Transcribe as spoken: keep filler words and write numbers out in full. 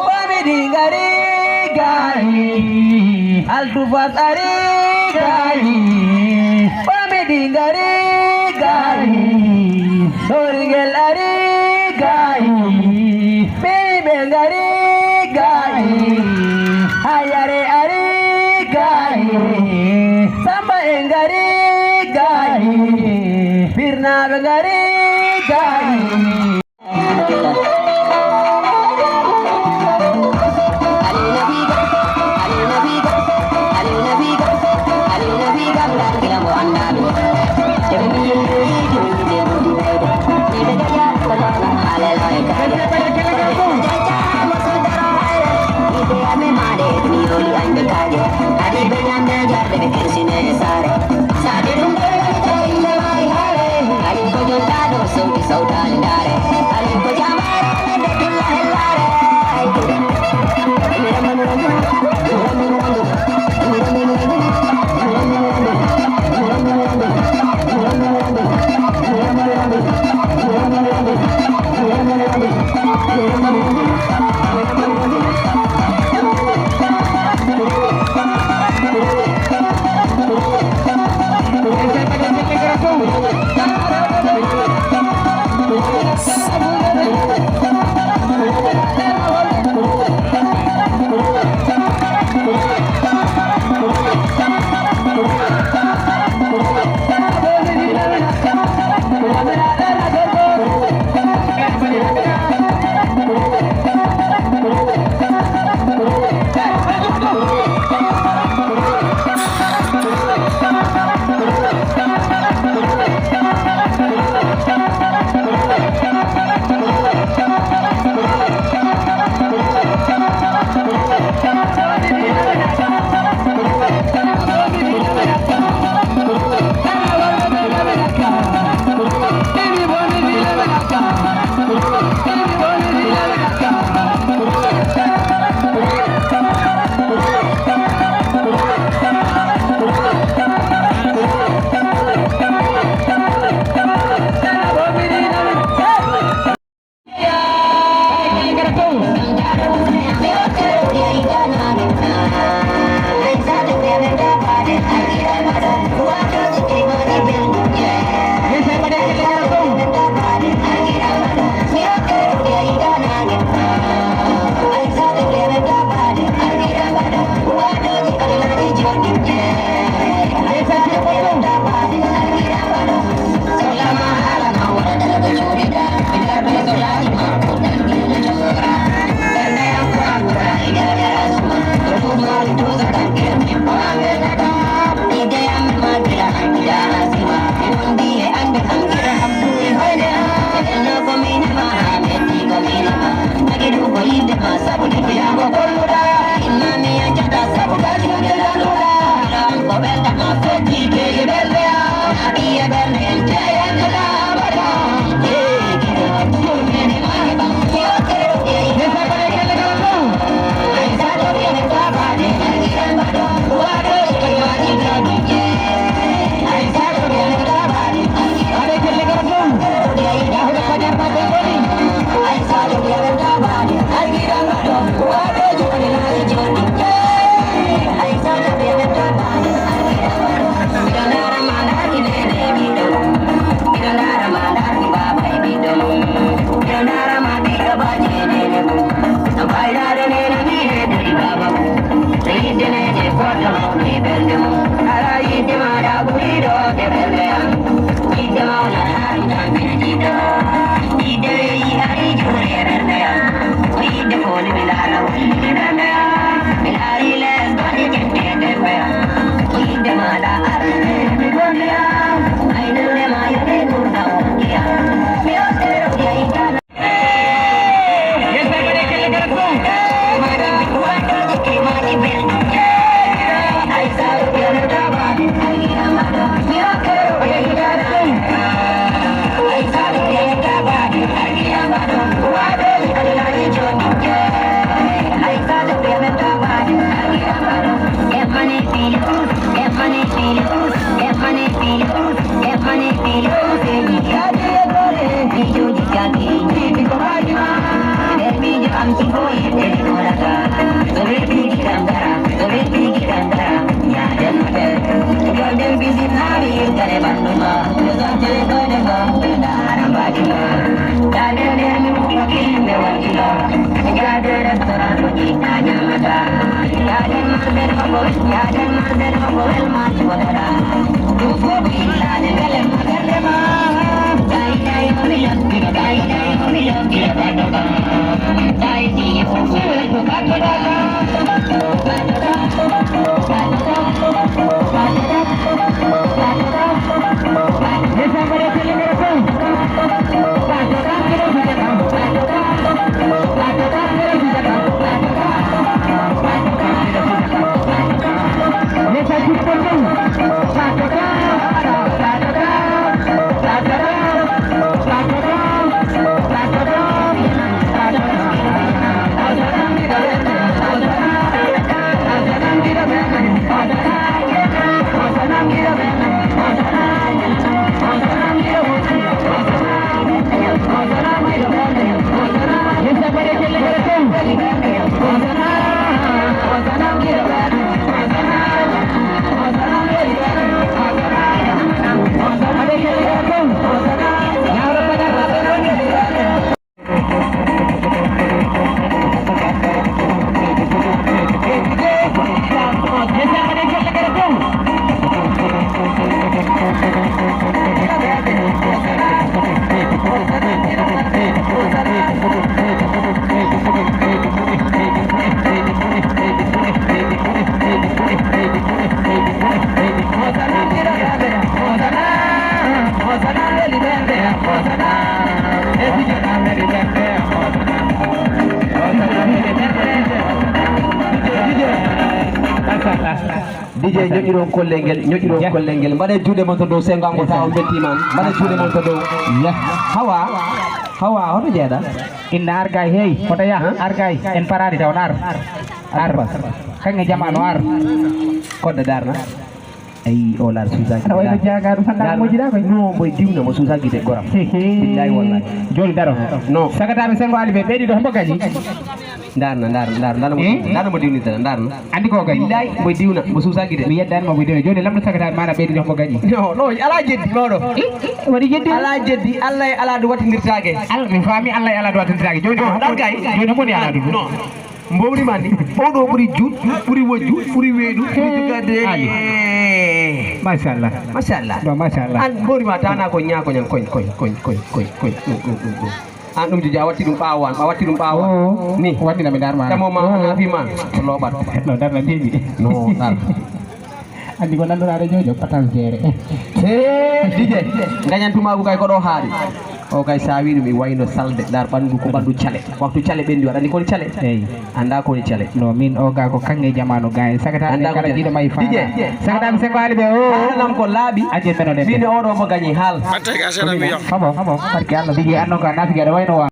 Famidi ngari gari, Altufas ari gari. Famidi ngari gari, Sorigel ari gari. Biribe ngari gari, Ayare ari gari. Samba e ngari gari, Birnabe ngari gari. D J, ñoƴƴiron kollel ngel, ñoƴƴiron kollel ngel. Mbaɗe juuɗe mon to dow, sengo ango tawa on bettima. Mbaɗe juuɗe mon to dow. Hawa, hawa, hoto jeeɗa. Inna argay, hey, hoto ya, argay, en paradi taw, nar. Ar. Kange jamanu ar. Kodda darna. Ay, o lar suusa gite. Aɗa wayno jagaɗo tan, ɗa moƴƴiɗa koy. No, mboy diwna mo suusa gite goram. Billahi wallahi. Joni daro. No. Sagataɓe sengo ali ɓe ɓeydi ɗo hombo gañi. Ndarna, ndarna, ndarna, ndarna mo diwna, ndarna mo diwna tan, ndarna. Andi ko gañi. Billahi, mboy diwna mo suusa gite. Mi yeddan mo mboy diwna. Joni lamɗo sagataɓe mana ɓeydi ɗo hombo gañi. No, no, ala jeddi mawɗo. Waɗi jeddi. Ala jeddi, Allah e ala ɗum wattindirtake. Allah, mi faami Allah e ala ɗum wattindirtake. Joni ɗar gay. Joni hombo ni ala ɗum. No. Mbowri ma ni, oɗo ɓuri juut, ɓuri wojju, ɓuri weedu, ɓuri jugade. Ali. Machallah. Machallah. Ɗo machallah. An mbowri ma tana ko ñaako ñan koñ, koñ, koñ, koñ, koñ, koñ, ɗum, ɗum, ɗum, ɗum. An ɗum jojo a watti ɗum ɓaawo an, a watti ɗum ɓaawo an. Oh. Ni. Waɗɗina mi darma. Tamo ma, oh, na fi ma, ko loɓat. No, darna mbiimi. No, dar. Andi ko nanɗon aɗa jojo patas jeere. He, D J, gañantumaagu kay ko ɗo haaɗi. O kay sa wi ɗum i wayno salde, dar ɓanndu ko ɓanndu cale. Waktu cale ɓenndi waɗa andi koni cale? Eyi. Annda koni cale. No, min o ga ko kanŋe jamanu ga en. Sagata ɓe kala jiiɗo may faama. D J. Sagata mi sengo ali ɓe o. Haalanam ko laaɓi. Ajje meno ɗen. Min oɗo mo gañi haal. Batte ga seeɗa mi yo. Hamo, hamo, barki Allah D J anno ka nafi ga ɗo wayno wa.